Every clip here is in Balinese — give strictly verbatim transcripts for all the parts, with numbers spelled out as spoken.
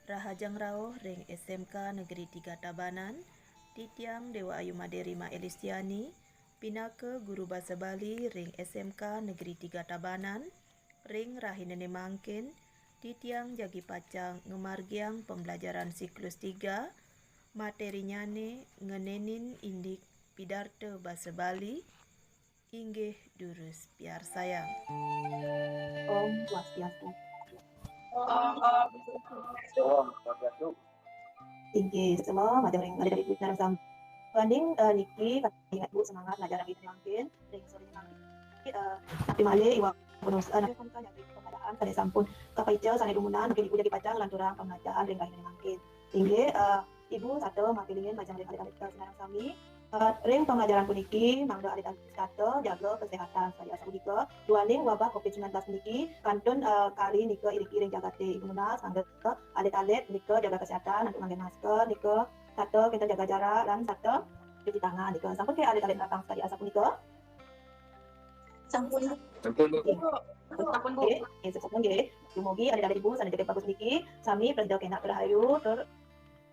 Rahajeng rauh ring S M K Negeri Tiga Tabanan, titiang Dewa Ayu Made Rima Elistiani, pinaka guru basa Bali ring S M K Negeri Tiga Tabanan, ring rahinane mangkin, titiang jagi pacang ngamargiang pembelajaran siklus tiga, materinyane ngenenin indik pidarta basa Bali, inggih durus piarsayang. Om Swastiastu. Om Swastiastu. Inggih, semua majeng ring adik-adik ibu sareng sami. Banding, eh, niki, ingat Bu, semangat ngajar lagi mangkin, ring sore mangkin. Eh, napi malih iwau bonus, eh, napi punika nyabit pembelajaran sane sampun kapaica sane dumunan, mungkin ibu jagi pacang nglanturang pembelajaran ring rahina mangkin. Inggih, eh, ibu sareng makilingin majeng ring adik-adik sareng sami. Eh, ring pembelajaran puniki, mangda alit-alit setata jaga kesehatan sakadi asapunika. Duaning wabah covid sembilan belas puniki, kantun, eh, kari nika iriki ring jagate. Ibu nunas, mangda alit-alit nika jaga kesehatan, antuk ngangge masker nika, setata kita jaga jarak, lan setata cuci tangan nika. Sampun ke alit-alit nerapang sakadi asapunika? Sampun. Sampun, Bu. Sampun, Bu. Nggih, nggih, sampun, nggih. Dumugi adik-adik ibu sane jegit bagus niki, sami prasida kenak rahayu tur,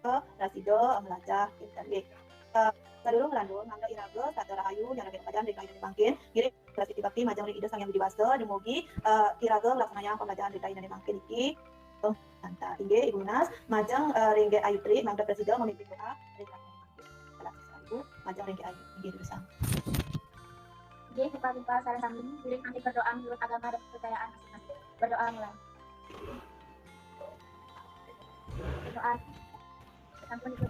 eh, prasida melajah pinter, nggih. Eh, sadurung nglantur, mangda iraga setata rahayu nyarengin pelajaran ring rahina mangkin. Ngiring prasasti bakti majeng ring Ida Sang Hyang Widi Wasa, dumugi, eh, iraga nglaksanayang pembelajaran ring rahina mangkin niki. Oh, lantas. Inggih, Ibu nunas, majeng, eh, ring Ayu Tri, mangda prasida mamimpin doa ring rahina mangkin. Kalau sesama Ibu, majeng ring Ayu, inggih, durusang. Nggih, Bapak Ibu sareng sami, ngiring sami berdoa menurut agama dan kepercayaan masing-masing. Berdoa mulai. Berdoa. Sampun, Ibu.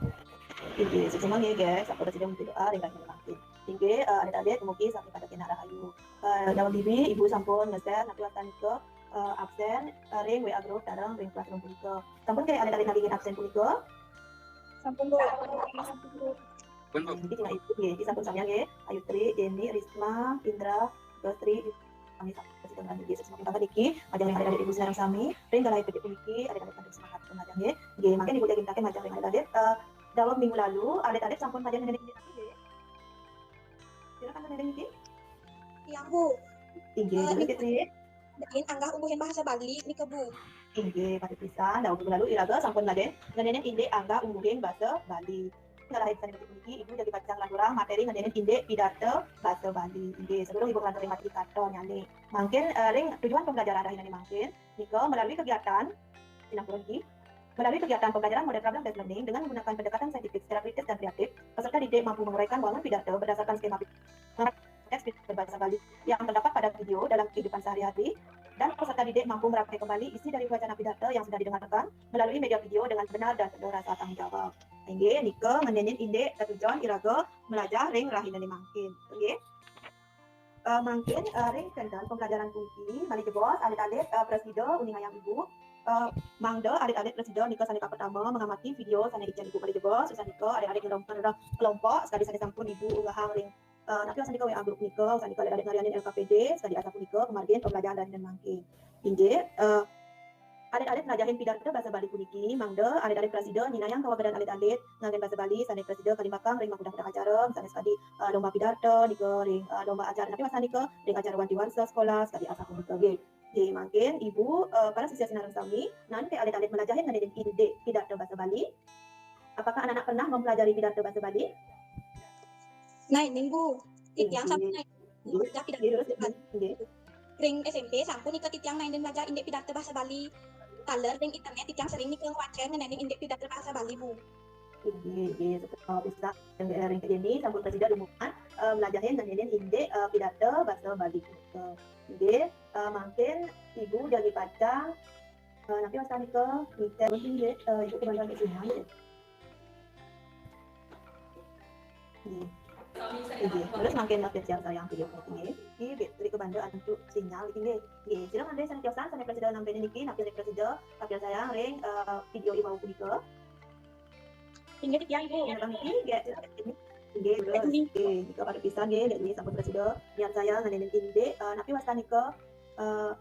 Inggih, suksma nggih, guys. Sampun prasida mamimpin doa ring rahina mangkin. Inggih, eh, adik-adik, dumugi sami pada kenak rahayu. Eh, daweg bibi, Ibu sampun nge-share, napi wastan nika, eh, absen, eh, ring W A group sareng ring classroom punika. Sampun ke adik-adik nagingin absen punika? Sampun, Bu. Sampun, Bu. Niki tinggal Ibu, nggih. Niki sampun sami, nggih. Ayu Tri, Jenny, Risma, Indra, Gosri, kami sampun sami, nggih. Semakin tambah niki, majeng ring adik-adik Ibu sareng sami, ring galah puniki, adik-adik kantun semangat pun majeng, nggih. Nggih, mangkin Ibu jagi nitaken majeng ring adik-adik. Eh, daweg minggu lalu, adik-adik sampun majeng ngenenin indik napi, nggih? Silakan, ngenenin niki. Tiang, Bu. Inggih, eh, durus, niki, Tri. Ngenenin anggah ungguhing bahasa Bali nika, Bu. Inggih, patut pisan. Daweg minggu lalu iraga sampun majeng ngenenin indik anggah ungguhing basa Bali. Galah sane puniki, Ibu jagi pacang nglanturang materi ngenenin indik pidarta basa Bali. Inggih, sadurung Ibu nglanturang materi katonnyane. Mangkin, eh, ring tujuan pembelajaran rahinane mangkin, nika melalui kegiatan, sinampuran niki, melalui kegiatan pembelajaran model problem based learning dengan menggunakan pendekatan saintifik secara kritis dan kreatif, peserta didik mampu menguraikan wangun pidarta berdasarkan skema teks berbahasa Bali yang terdapat pada video dalam kehidupan sehari-hari, dan peserta didik mampu merangkai kembali isi dari wacana pidarta yang sudah didengarkan melalui media video dengan benar dan penuh rasa tanggung jawab. Inggih, nika ngenenin indik tetujon iraga melajah ring rahinane mangkin. Inggih. Eh, mangkin, eh, ring kenten pembelajaran puniki, malih jebos, alit-alit, eh, prasida uningayang Ibu. Eh, mangda alit-alit prasida nika sane kapertama mengamati video sane icen Ibu malih jebos, usan nika alit-alit ngelompok, kelompok, sakadi sane sampun Ibu unggahang ring, eh, napi wastan nika W A group nika, usan nika alit-alit ngrayinin L K P D, sakadi asapunika, pamargin pembelajaran rahina mangkin. Inggih, eh, alit-alit mlajahin pidarta basa Bali puniki, mangda alit-alit prasida nyinahang kawagedan alit-alit nganggen basa Bali sane prasida kalimbakang ring makudang-kudang acara, sane sakadi, eh, lomba pidarta, nika ring, eh, lomba acara napi wastan nika, ring acara wanti warsa sekolah, sakadi asapunika, nggih. Nggih, mangkin Ibu, eh, para sisya sinareng sami, napi alit-alit mlajahin ngenenin indik pidarta basa Bali? Apakah anak-anak pernah mempelajari pidarta basa Bali? Naenin, Bu. Titiang sampun naenin. Nggih. Mlajah pidarta basa Bali. Nggih. Ring S M P sampun nika titiang naenin mlajah indik pidarta basa Bali. Taler ring internet titiang sering nika ngwaca ngenenin indik pidarta basa Bali, Bu. Inggih, inggih. Sampun bisa ring, ring Jenny sampun prasida dumugi, eh, mlajahin ngenenin indik, eh, pidarta basa Bali. Inggih, eh, mangkin Ibu jagi pacang, eh, napi wastan nika, ngiken, nggih, eh, Ibu kebantuan sinyal, nggih. Nggih. Nggih. Terus mangkin napi piarsayang video niki, nggih. Niki, Tri kebanda antuk sinyal niki, nggih. Nggih, sira mangda sane tiosan sane prasida nampi niki, napi sane prasida kapiarsayang ring, eh, video iwau punika. Inggih, titiang, Ibu. Inggih, nggih, sira nggih. Nggih, terus, nggih. Nggih, nika patut pisan nggih, nggih, sampun prasida miarsayang ngenenin indik, eh, napi wastan nika, eh,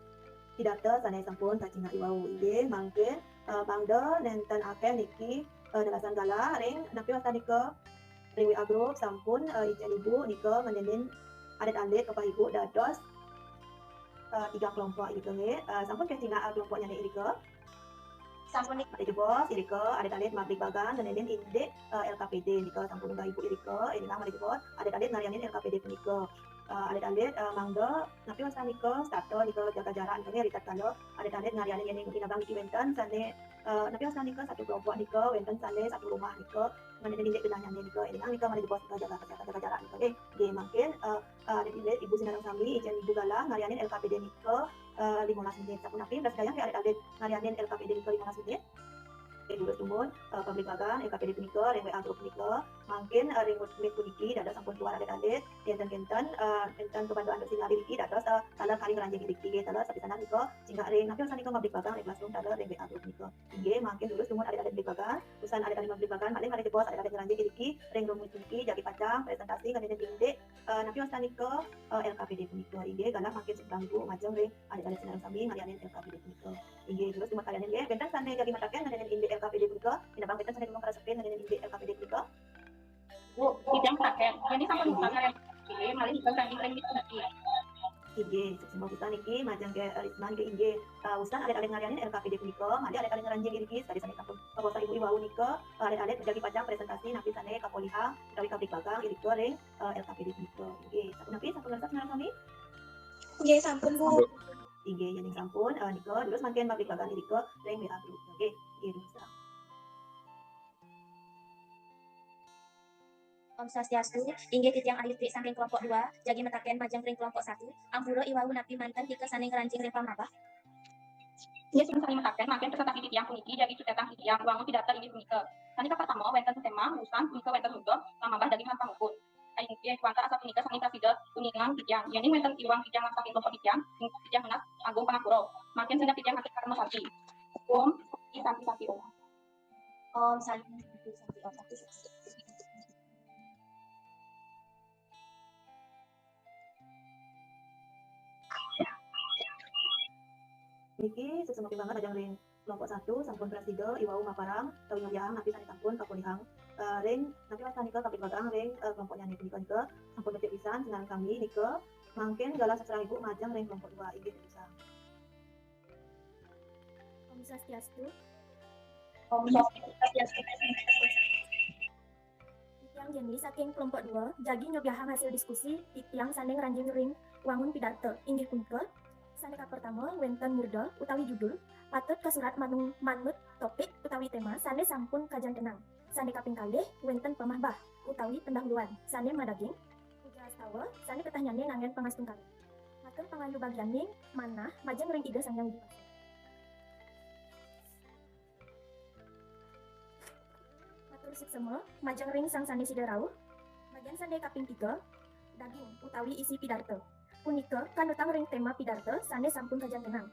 pidarta sane sampun kacingak iwau. Inggih, mangkin, eh, mangda nenten akeh niki, eh, nelasan galah ring napi wastan nika ring W A group sampun, eh, icen Ibu nika ngenenin alit-alit kepah Ibu dados, eh, tiga kelompok nika nggih. Eh, sampun kacingak, eh, kelompoknyane irika? Sampun nika. Malih jebos, irika alit-alit mabligbagan ngeninin indik, eh, L K P D nika sampun unggah ibu irika, iringang malih jebos, alit-alit ngaryanin L K P D punika. Eh, alit-alit, eh, mangda, napi wastan nika, setata nika jaga jarak nika, nggih, ritatkala alit-alit ngaryanin yening inabang niki wenten sane, eh, napi wastan nika, satu kelompok nika, wenten sane satu rumah nika, ngeninin indik genahnyane nika, iringang nika malih jebos nika jaga kesehatan, jaga jarak nika, nggih. Nggih, mangkin, eh, eh, alit-alit ibu sinareng sami, ijen ibu galah ngaryanin L K P D nika, eh, limolas menit. Sapunapi, prasidayang nggih alit-alit ngaryanin L K P D nika limolas menit. Nggih, durus dumun, eh, pabligbagan L K P D punika ring W A group punika. Mangkin, eh, ring menit puniki dados sampun keluar alit-alit. Kenten-kenten, eh, kenten kebantu antuk sinyal niki dados, eh, taler kari ngranjing iriki nggih, taler sapisanan nika cingak ring napi wastan nika mabligbagan ring classroom taler ring W A group punika. Inggih, mangkin durus dumun alit-alit bligbagan. Usan alit-alit mabligbagan malih malih jebos alit-alit ngranjing iriki ring room puniki jagi pacang presentasi ngeninin indik, eh, napi wastan nika, eh, L K P D punika. Inggih, galah mangkin sebrang ibu majeng ring alit-alit sinareng sami ngaryanin L K P D punika. Inggih, durus dumun karyanin nggih. Wenten sane jagi mataken ngeninin indik L K P D punika? Inabang wenten sane durung karesepin ngeninin indik L K P D punika? Bu, titiang mataken. Yeni sampun mataken. Inggih, malih nika kangge ring niki. Inggih, suksma pisan niki majeng ke Risman nggih inggih. Eh, usan alit-alit ngaryanin L K P D punika, malih alit-alit ngranjing iriki sakadi sane sampun pawarsa ibu iwau nika, eh, alit-alit jagi pacang presentasi napi sane kapolihang utawi kabligbagang irika ring, eh, L K P D punika. Inggih, sapunapi sampun leres sinareng sami? Inggih, sampun, Bu. Inggih, yening sampun, eh, nika durus mangkin mabligbagan irika ring W A group. Nggih, inggih durus. Om Swastiastu, inggih titiang Ayu Tri saking kelompok dua, jagi mataken majeng ring kelompok satu, ampura iwau napi manten nika sane ngranjing ring pamahbah. Inggih, sampun sami mataken, mangkin presentasi titiang puniki jagi cutetang titiang wangun pidarta inggih punika. Sane kapertama, wenten tema, usan punika wenten murda, pamahbah daging lan pamuput. Inggih, wantah asapunika sane prasida uningang titiang. Yening wenten iwang titiang lan saking kelompok titiang, titiang nunas agung pangapura. Mangkin sineb titiang antuk parama santi. Om Santi, Santi, Santi, Om. Om Santi, Santi, Santi, Om. Niki suksma pisan majeng ring kelompok satu sampun prasida iwau maparang utawi nyubyahang napi sane sampun kapolihang, eh, ring napi wastan nika kabligbagang ring, eh, kelompoknyane punika nika sampun becik pisan sinareng sami nika mangkin galah sebrang ibu majeng ring kelompok dua inggih pisan. Om Swastiastu. Om Swastiastu. Titiang Jenny saking kelompok dua, jagi nyubyahang hasil diskusi titiang sane ngranjing ring wangun pidarta, inggih punika, sane kapertama, wenten murda utawi judul, patut kasurat manung-, manut topik utawi tema sane sampun kajantenang. Sane kaping kalih, wenten pamahbah utawi pendahuluan sane madaging puja astawa sane ketahnyane nganggen pangastungkara. Matur pangayubagianing manah majeng ring Ida Sang Hyang Widi Wasa. Matur suksma majeng ring sang sane sida rauh. Bagian sane kaping tiga, daging utawi isi pidarta. Punika kanutang ring tema pidarta sane sampun kajantenang.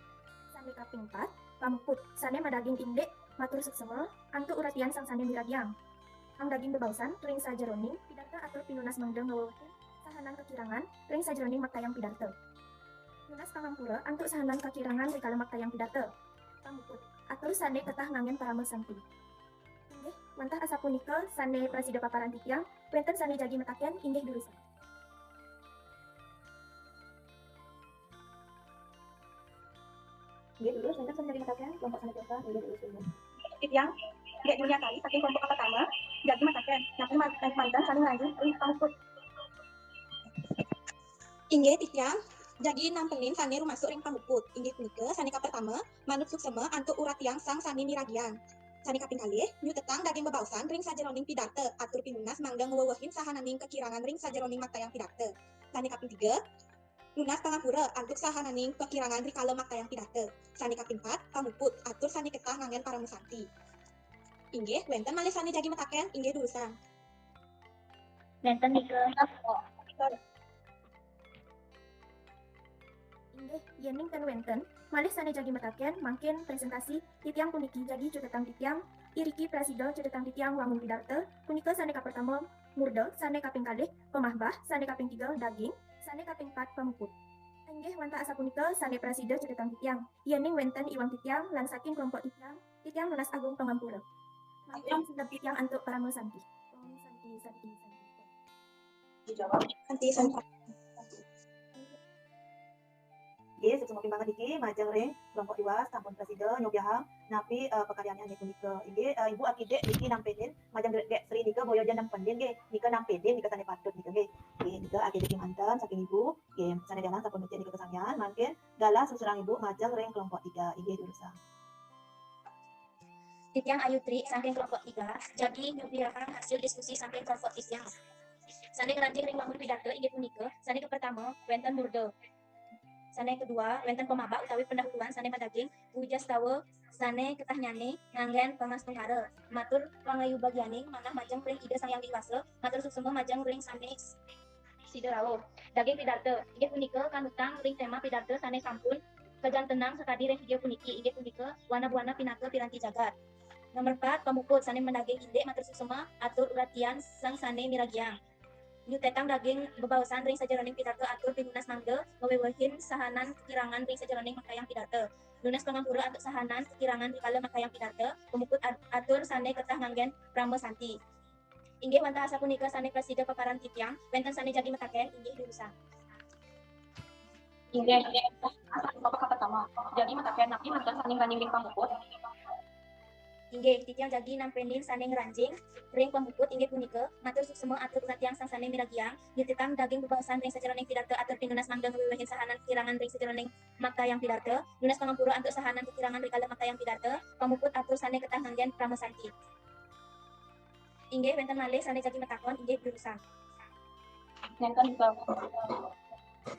Sane kaping pat, pamuput, sane madaging indik matur suksma antuk uratian sang sane miragiang. Sang daging bebaosan ring sajeroning pidarta atur pinunas mangda ngwewehin sahanan kakirangan ring sajeroning maktayang pidarta. Nunas pangampura antuk sahanan kakirangan rikala maktayang pidarta. Pamuput, atur sane ketah nganggen parama santi. Inggih, wantah asapunika sane prasida paparan titiang, wenten sane jagi mataken, inggih durusang. Inggih durus, wenten sane jagi mataken, kelompok sane pisan, inggih durus, inggih. Titiang, Dek Julia Kali, saking kelompok pertama, jagi mataken, napi ma-, manten sane ngranjing ring pamuput. Inggih, titiang jagi nampelin sane rumasuk ring pamuput. Inggih punika, sane kapertama, manut suksema antuk uratian sang sane miragiang. Sane kaping kalih, nyutetang daging bebaosan ring sajeroning pidarta, atur pinunas mangda ngwewehin sahananing kakirangan ring sajeroning maktayang pidarta. Sane kaping tiga, nunas pangampura antuk sahananing kakirangan rikala maktayang pidarta. Sane kaping pat, pamuput, atur sane ketah nganggen parama santi. Inggih, wenten malih sane jagi mataken, inggih durusang. Nenten nika. Inggih, yening ten wenten malih sane jagi mataken, mangkin presentasi titiang puniki jagi cutetang titiang, iriki prasida cutetang titiang wangun pidarta, punika sane kapertama murda, sane kaping kalih pamahbah, sane kaping tiga daging, sane kaping pat pamuput. Inggih wantah asapunika sane prasida cutetang titiang. Yening wenten iwang titiang lan saking kelompok titiang, titiang nunas agung pangampura. Mangkin sineb titiang antuk parama santi. Om Santi, Santi, Santi. Santi, Santi. Nggih, suksma pisan niki majeng ring kelompok dua sampun prasida nyubyahang napi, eh, pakaryannya inggih punika. Inggih, eh, Ibu akidek niki nampénin majeng Dék Sri nika boya ja nampénin nggih. Nika nampénin nika sané patut nika nggih. Nggih, nika akidek manten saking Ibu. Nggih, sané dalang sampun becik nika kasamian, mangkin galah susurang Ibu majeng ring kelompok tiga. Inggih, durusang. Titiang Ayu Tri saking kelompok tiga, jagi nyubiahang hasil diskusi saking kelompok titiang. Sané ngranjing ring wangun pidarta inggih punika, sané kapertama, wénten murda. Sané kedua, wénten pamahbah utawi pendahuluan sané madaging pujastawa sané ketahnyané nganggén pangastungkara. Matur pangayubagianing manah majeng ring Ida Sang Hyang Widi Wasa, matur suksma majeng ring sané sida rauh. Daging pidarta, inggih punika kanutang ring tema pidarta sané sampun kajantenang sakadi ring vidéo puniki, inggih punika wana buana pinaka piranti jagat. Nomor empat, pamuput sané madaging indik matur suksma atur uratian sang sané miragiang. Nyutetang daging bebaosan ring sajeroning pidarta atur pinunas mangda ngwewehin sahanan kakirangan ring sajeroning makayang pidarta. Nunas pangampura antuk sahanan kakirangan rikala makayang pidarta, pamuput ad-, atur sané ketah nganggén prama santi. Inggih wantah asapunika sané prasida paparan titiang, wénten sané jagi mataken, inggih durusang. Inggih, Bapak pertama. Jagi mataken napi manten sané ngranjing ring pamuput? Inggih, titiang jagi nampénin sané ngranjing ring pamuput inggih punika, matur suksma atur uratian sang sané miragiang, nyutetang daging bebaosan ring sajeroning pidarta atur pinunas mangda ngwewehin sahanan kakirangan ring sajeroning makayang pidarta, nunas pangampura antuk sahanan kakirangan rikala makayang pidarta, pamuput atur sané ketah nganggén prama santi. Inggih, wénten malih sané jagi matakon, inggih durusang. Nénten, Bapak.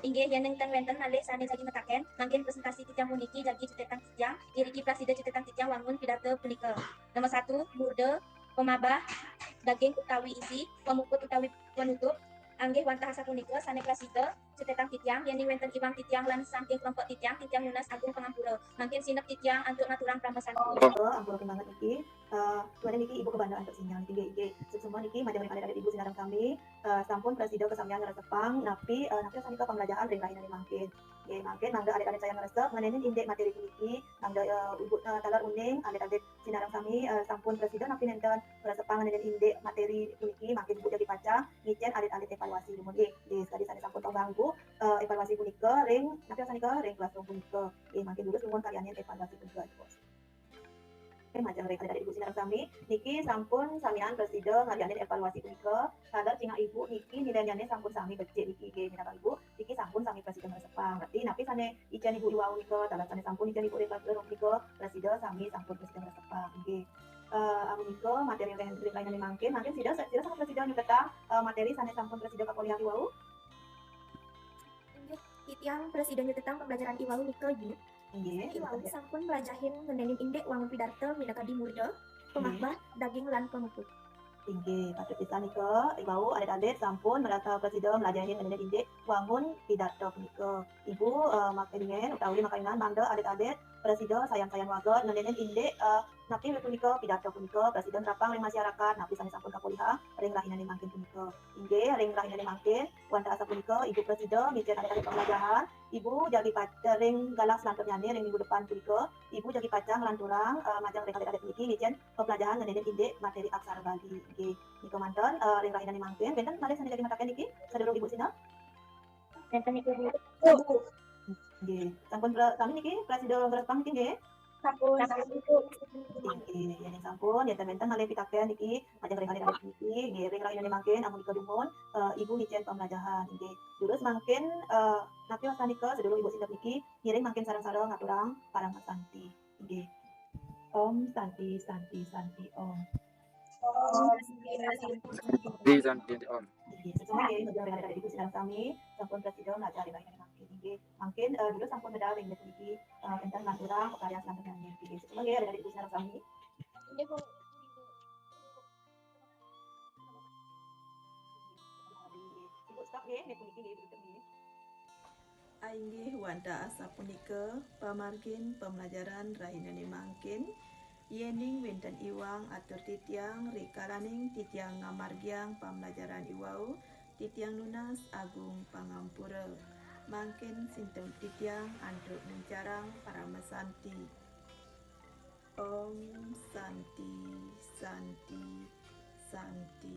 Inggih, yén nénten wénten malih sané jagi mataken, mangkin presentasi titiang puniki jagi cutetang titiang, iriki prasida cutetang titiang wangun pidarta punika. Nomor satu, murda, pamahbah, daging utawi isi, pamuput utawi panutup, inggih wantah asapunika sané prasida cutetang titiang, yéning wénten iwang titiang lan saking kelompok titiang, titiang nunas agung pangampura. Mangkin sineb titiang antuk ngaturang prama santi. Oh, ampura kembanget niki. Eh, duaning niki Ibu kabanda antuk sinyal niki nggih, inggih. Suksma niki majeng ring alit-alit Ibu sinareng sami, eh, sampun prasida kasamian ngresepang napi, eh, napi sanika pembelajaran ring rahinané mangkin. Nggih, mangkin mangda alit-alit sayan ngresep ngenénin indik materi puniki, mangda, eh, Ibu, eh, taler uning alit-alit sinareng sami, eh, sampun prasida napi nénten ngresepang ngenénin indik materi puniki, mangkin Ibu jagi pacang ngicén alit-alit evaluasi dumun nggih. Nggih, sakadi sané sampun panggung, eh, evaluasi punika ring napi sanika ring kelas room punika. Nggih, mangkin durus dumun karyanin evaluasi punika, Ibu. Oke, majeng ring alit-alit Ibu sinareng sami, niki sampun samian prasida ngaryanin evaluasi punika. Taler cingak Ibu niki nilainyané sampun sami becik niki nggih, minangka Ibu niki sampun sami prasida ngresepang. Berarti napi sané icén Ibu iwau nika, taler sané sampun icén Ibu ring kelas room punika, prasida sami sampun prasida ngresepang nggih. Eh, amunika materi ring, ring rahinané mangkin, mangkin sida, sida sampun prasida nyutetang, eh, materi sané sampun prasida kapolihang iwau. Inggih, titiang prasida nyutetang pembelajaran iwau nika, Ibu. Inggih, iwau sampun mlajahin ngenénin indik wangun pidarta minakadi murda, pamahbah, daging lan pamuput. Inggih, patut pisan nika, iwau alit-alit sampun merasa prasida mlajahin ngenénin indik wangun pidarta punika. Ibu, eh, makingin utawi makayunan mangda alit-alit prasida sayan-sayan wagéd ngenénin indik, eh, napi punika pidarta punika prasida nerapang ring masyarakat, napi sané sampun kapolihang ring rahinané mangkin punika. Inggih, ring rahinané mangkin, wantah asapunika, Ibu prasida ngicén alit-alit pembelajaran, Ibu jagi pac-, ring galah selanturnyané ring minggu depan punika, Ibu jagi pacang nglanturang, eh, majeng ring alit-alit niki ngicén pembelajaran ngenénin indik materi aksara Bali. Nggih, nika manten, eh, ring rahinané mangkin, wénten malih sané jagi mataken niki, sadurung Ibu sineb? Nénten niki, Bu. Nggih, sampun pra-, sami niki prasida ngresepang niki nggih? Sampun. Nggih, yén sampun, yén wénten malih pitaken niki, majeng ring alit-alit niki, nggih, ring rahinané mangkin, amunika dumun, eh, Ibu ngicén pembelajaran, nggih. Durus mangkin, eh, napi wastan nika, sadurung Ibu sineb niki, ngiring mangkin sareng-sareng ngaturang parama santi, nggih. Om Santi, Santi, Santi, Om. Santi, Santi, Om. Nggih, sesuai nggih, majeng ring alit-alit Ibu sinareng sami, sampun prasida ngajar ring rahinané mangkin, nggih. Mangkin, eh, durus sampun medal ring niki, eh, énten ngaturang pakaryan selanturnyané, nggih. Sesuai nggih, alit-alit Ibu sinareng sami. Inggih, Bu. Ibu stop nggih, niki nggih, berikut nggih. Inggih wantah asapunika pamargin pembelajaran rahinané mangkin. Yéning wénten iwang atur titiang, rikalaning titiang ngamargiang pembelajaran iwau, titiang nunas agung pangampura. Mangkin sineb titiang antuk ngencarang parama santi. Om Santi, Santi, Santi.